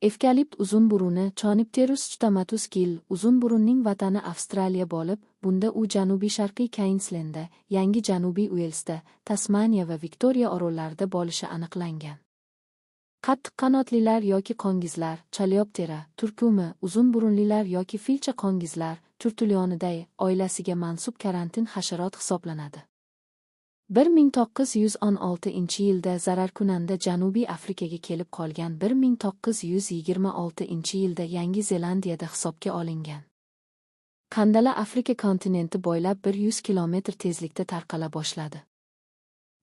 Evkalipt uzunburuni, Chonipterus scutamatus Gill. Uzunburunning vatani Avstraliya bo'lib, bunda u janubiy-sharqiy Kvinslendda, Yangi Janubiy Uelsda, Tasmaniya va Viktoriya orollarida bo'lishi aniqlangan. Qattiq qanotlilar yoki qongizlar, Chalioptera turkumi, uzunburunlilar yoki filcha qongizlar, Turtulionidae oilasiga mansub karantin hasharot hisoblanadi. 1916-yilda zararkunanda Janubiy Afrikaga kelib qolgan, 1926-yilda Yangi Zelandiyada hisobga olingan. Qandala Afrika kontinenti bo'ylab 100 kilometr tezlikda tarqala boshladi.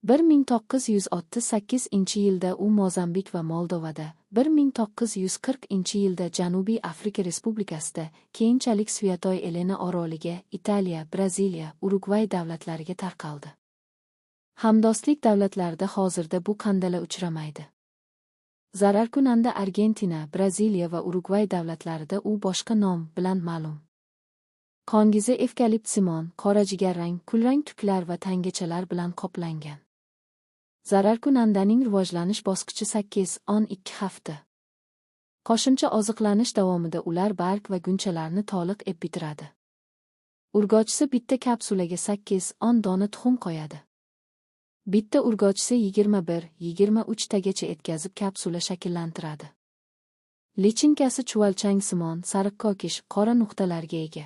1938-yilda u Mozambik va Moldovada, 1940-yilda Janubiy Afrika Respublikasida, keyinchalik Svyatoy Elena oroliga, Italiya, Braziliya, Urugvay davlatlariga tarqaldi. Hamdo'stlik davlatlarida hozirda bu qandala uchramaydi. Zararkunanda Argentina, Braziliya va Urugvay davlatlarida u boshqa nom bilan ma'lum. Qongizi evkaliptsimon, qora jigarrang, kulrang tuklar va tangachalar bilan qoplangan. Zararkunandaning rivojlanish bosqichi 8-12 hafta. Qo'shimcha oziqlanish davomida ular barg va gunchalarni to'liq eb bitiradi. Urgochisi bitta kapsulaga 8-10 dona tuxum qo'yadi. Bitta urgochisi 21-23 tagacha etkazib kapsula shakllantiradi. Lichinkasi chuvalchangsimon, sariq kokish, qora nuqtalarga ega.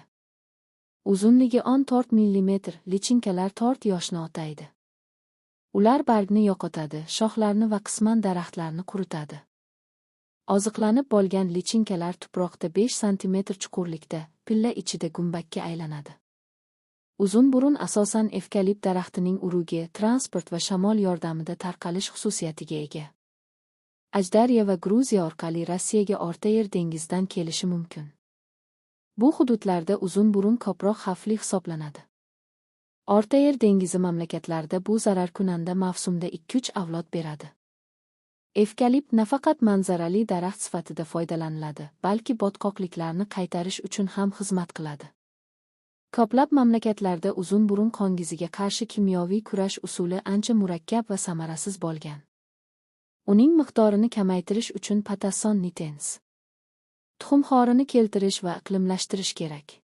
Uzunligi 14 mm, lichinkalar 4 yoshni otaydi. Ular bargni yo'qotadi, shoxlarni va qisman daraxtlarni quritadi. Oziqlanib bo'lgan lichinkalar tuproqda 5 sm chuqurlikda, pilla ichida gumbakka aylanadi. Uzunburun asosan evkalipt daraxtining urugi, transport va shamol yordamida tarqalish xususiyatiga ega. Ajdariya va Gruziya orqali Rossiyaga O'rta Yer dengizidan kelishi mumkin. Bu hududlarda uzunburun ko'proq xavfli hisoblanadi. O'rta Yer dengizi mamlakatlarida bu zararkunanda mavsumda 2-3 avlod beradi. Evkalipt nafaqat manzarali daraxt sifatida foydalaniladi, balki botqoqliklarni qaytarish uchun ham xizmat qiladi. Ko'plab mamlakatlarda uzunburun qongiziga qarshi kimyoviy kurash usuli ancha murakkab va samarasiz bo'lgan. Uning miqdorini kamaytirish uchun Patasson nitens tuxumxorini keltirish va iqlimlashtirish kerak.